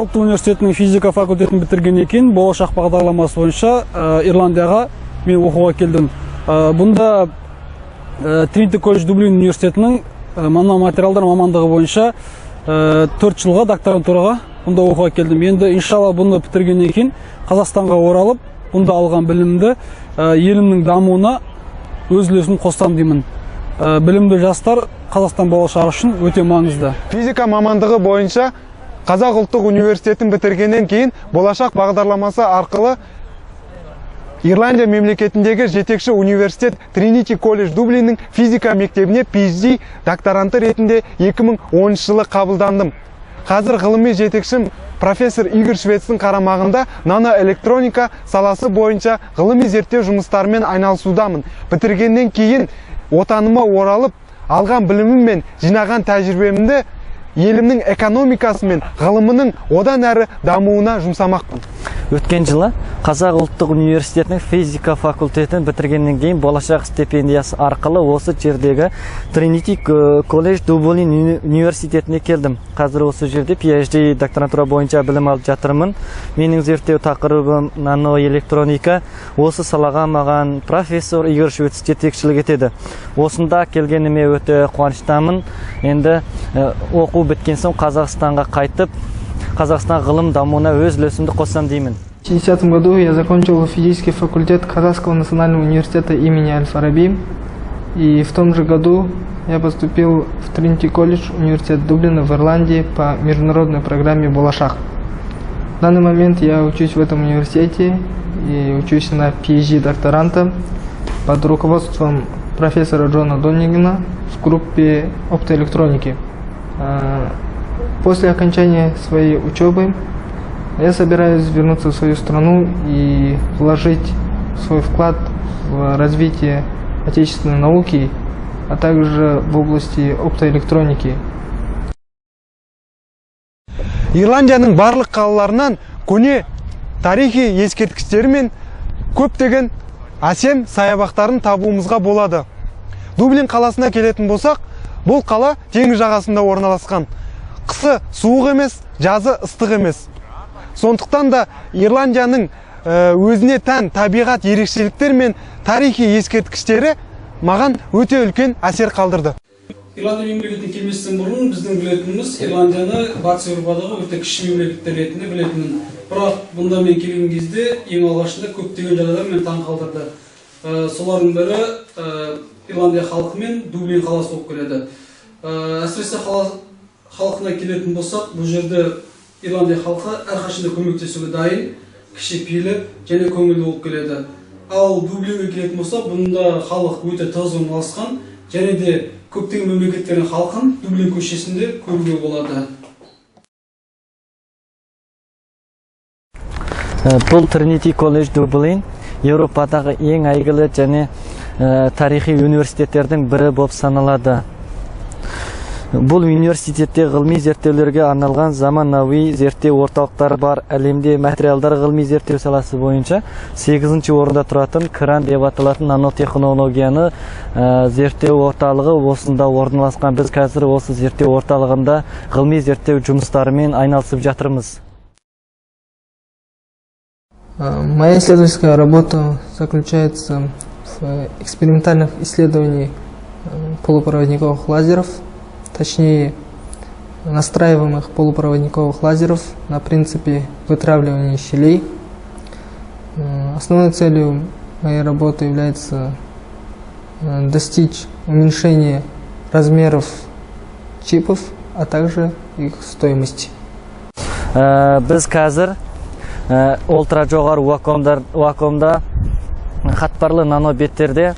Ұлттық университетінің физика факультетін бітіргеннен кейін болашақ бағдарламасы бойынша Ирландияға мен оқуға келдім. Бұнда Тринити колледж Дублин университетінің наноматериалдар мамандығы бойынша 4 жылға докторантураға бұнда оқуға келдім. Енді иншалла бұны бітіргеннен кейін Қазақстанға оралып, бұнда алған білімімді елімнің дамуына өз үлесін қоссам деймін. Білімді жастар Қазақстан болашағы үшін өте маңызды. Физика мамандығы бойынша Қазақ ұлттық университетін бітіргеннен кейін болашақ бағдарламасы арқылы Ирландия мемлекетіндегі жетекші университет Тринити колледж Дублиннің физика мектебіне PhD докторанты ретінде 2010 жылы қабылдандым. Қазір ғылыми жетекшім профессор Игорь Швецтің қарамағында наноэлектроника саласы бойынша ғылыми зерттеу жұмыстарымен айналысудамын. Бітіргеннен кейін отаныма оралып, алған білімім мен жинаған тәжірибемді елімнің экономикасы мен ғылымының одан әрі дамуына жұмсамақпын. Өткен жылы Қазақ ұлттық университетінің физика факультетін бітіргеннен кейін болашақ стипендиясы арқылы осы жердегі Тринити колледж Дублин университетіне келдім. Қазір осы жерде PhD докторантура бойынша білім алып жатырмын. Менің зерттеу тақырыбым наноэлектроника. Осы салаға маған профессор Игорь Швец жетекшілік етеді. Осында келгеніме өте қуаныштамын. Енді оқу біткен соң Қазақстанға қайтып, Қазақстан ғылым дамуына өз үлесімді қоссам деймін. В 2010 году я закончил физический факультет Казахского национального университета имени Аль-Фараби. И в том же году я поступил в Тринити колледж, университет Дублина в Ирландии по международной программе «Болашақ». В данный момент я учусь в этом университете и учусь на PhD докторанта под руководством профессора Джона Доннигана в группе оптоэлектроники. После окончания своей учебы я собираюсь вернуться в свою страну и вложить свой вклад в развитие отечественной науки, а также в области оптоэлектроники. Ирландияның барлық қалаларынан көне тарихи ескерткіштері мен көптеген әсем саябақтарын табуымызға болады. Дублин қаласына келетін болсақ, бұл қала теңіз жағасында орналасқан. Қысы суық емес, жазы ыстық емес. Сондықтан да Ирландияның өзіне тән табиғат ерекшеліктері мен тарихи ескерткіштері маған өте үлкен әсер қалдырды. Ирландия мемлекетіне келместен бұрын біздің білетініміз Ирландияны Батыс Еуропадағы өте кіші мемлекеттер ретінде білетінмін. Бірақ бұнда мен келген кезде ең алғашында көптеген жағдайлар мені таң қалдырды. Солардың бірі Ирландия халқы мен Дублин қаласы болып келеді. Әсіресе халқына келетін болсақ, бұл жерде Ирландия халқы әрқашанда көмектесуге дайын, кішіпейілі және көңілді болып келеді. Ал Дублинге келетін болсақ, бұнда халық өте тығыз орналасқан және де көптеген мемлекеттердің халқын Дублин көшесінде көруге болады. Бұл Тринити колледж Дублин Еуропадағы ең әйгілі және тарихи университеттердің бірі болып саналады. Бұл университетте ғылыми зерттеулерге арналған заманауи зерттеу орталықтары бар. Әлемде материалдар ғылыми зерттеу саласы бойынша 8-ші орында тұратын Кран деп аталатын нанотехнологияны зерттеу орталығы осында орналасқан. Біз қазір осы зерттеу орталығында ғылыми зерттеу жұмыстарымен айналысып жатырмыз. Моя исследовательская работа заключается в экспериментальных исследованиях полупроводниковых лазеров, точнее настраиваемых полупроводниковых лазеров на принципе вытравливания щелей. Основной целью моей работы является достичь уменьшения размеров чипов, а также их стоимости. Біз қазір ультра жоғары вакуумда қатпарлы нанобеттерде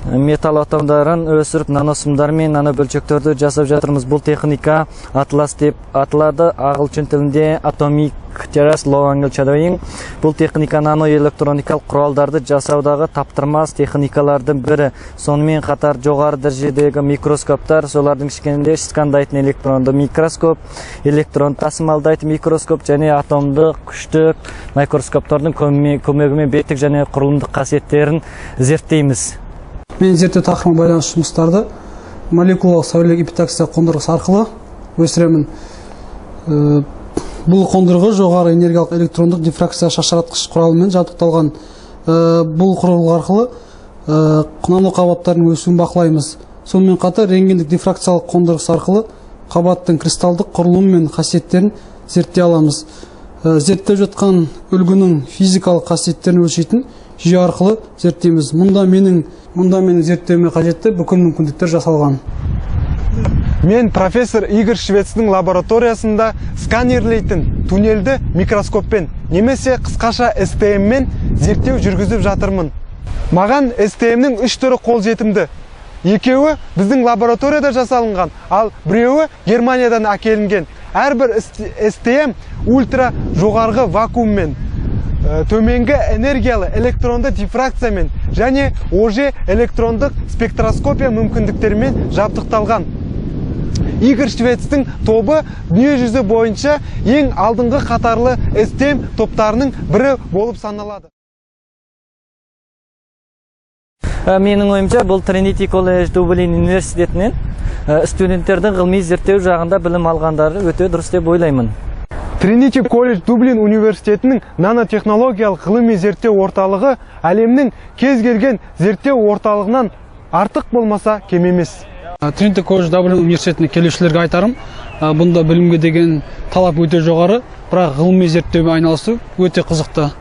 металл атомдарын өсіріп, наносымдар мен нанобөлшектерді жасап жатырмыз. Бұл техника Атлас деп аталады. Ағылшын тілінде Atomic Terrace Low Angle Shadowing. Бұл техника наноэлектроникалық құралдарды жасаудағы таптырмас техникалардың бірі. Сонымен қатар жоғары дәрежедегі микроскоптар, солардың ішінде скандайтын электронды микроскоп, электрон тасымалдайтын микроскоп және атомдық күштік микроскоптардың көмегімен беттік және құрылымдық қасиеттерін зерттейміз. Мен зерттеу тақырыбына байланысты жұмыстарды молекулалық сәулелік эпитаксия қондырғысы арқылы өсіремін. Бұл қондырғы жоғары энергиялық электрондық дифракция шашыратқыш құралымен жабдықталған. Бұл құрылғы арқылы наноқабаттардың өсуін бақылаймыз. Сонымен қатар рентгендік дифракциялық қондырғысы арқылы қабаттың кристалдық құрылымы мен қасиеттерін зерттей аламыз. Зерттеп жатқан үлгінің физикалық қасиеттерін өлшейтін жүйе арқылы зерттейміз. Мұнда менің зерттеуіме қажетті бүкіл мүмкіндіктер жасалған. Мен профессор Игорь Швецтің лабораториясында сканерлейтін туннельді микроскоппен немесе қысқаша STM-мен зерттеу жүргізіп жатырмын. Маған STM-нің үш түрі қолжетімді. Екеуі біздің лабораторияда жасалынған, ал біреуі Германиядан әкелінген. Әрбір STM ультра жоғарғы вакууммен, төменгі энергиялы электронды дифракциямен және ОЖ электрондық спектроскопия мүмкіндіктерімен жабдықталған. Игорь Швецтің тобы дүниежүзі бойынша ең алдыңғы қатарлы STM топтарының бірі болып саналады. Менің ойымша, бұл Тринити колледж Дублин университетінен студенттердің ғылыми зерттеу жағында білім алғандары өте дұрыс деп ойлаймын. Тринити колледж Дублин университетінің нанотехнологиялық ғылыми зерттеу орталығы әлемнің кез келген зерттеу орталығынан артық болмаса, кем емес. Тринити колледж Дублин университетіне келушілерге айтарым, бұнда білімге деген талап өте жоғары, бірақ ғылыми зерттеумен айналысу өте қызықты.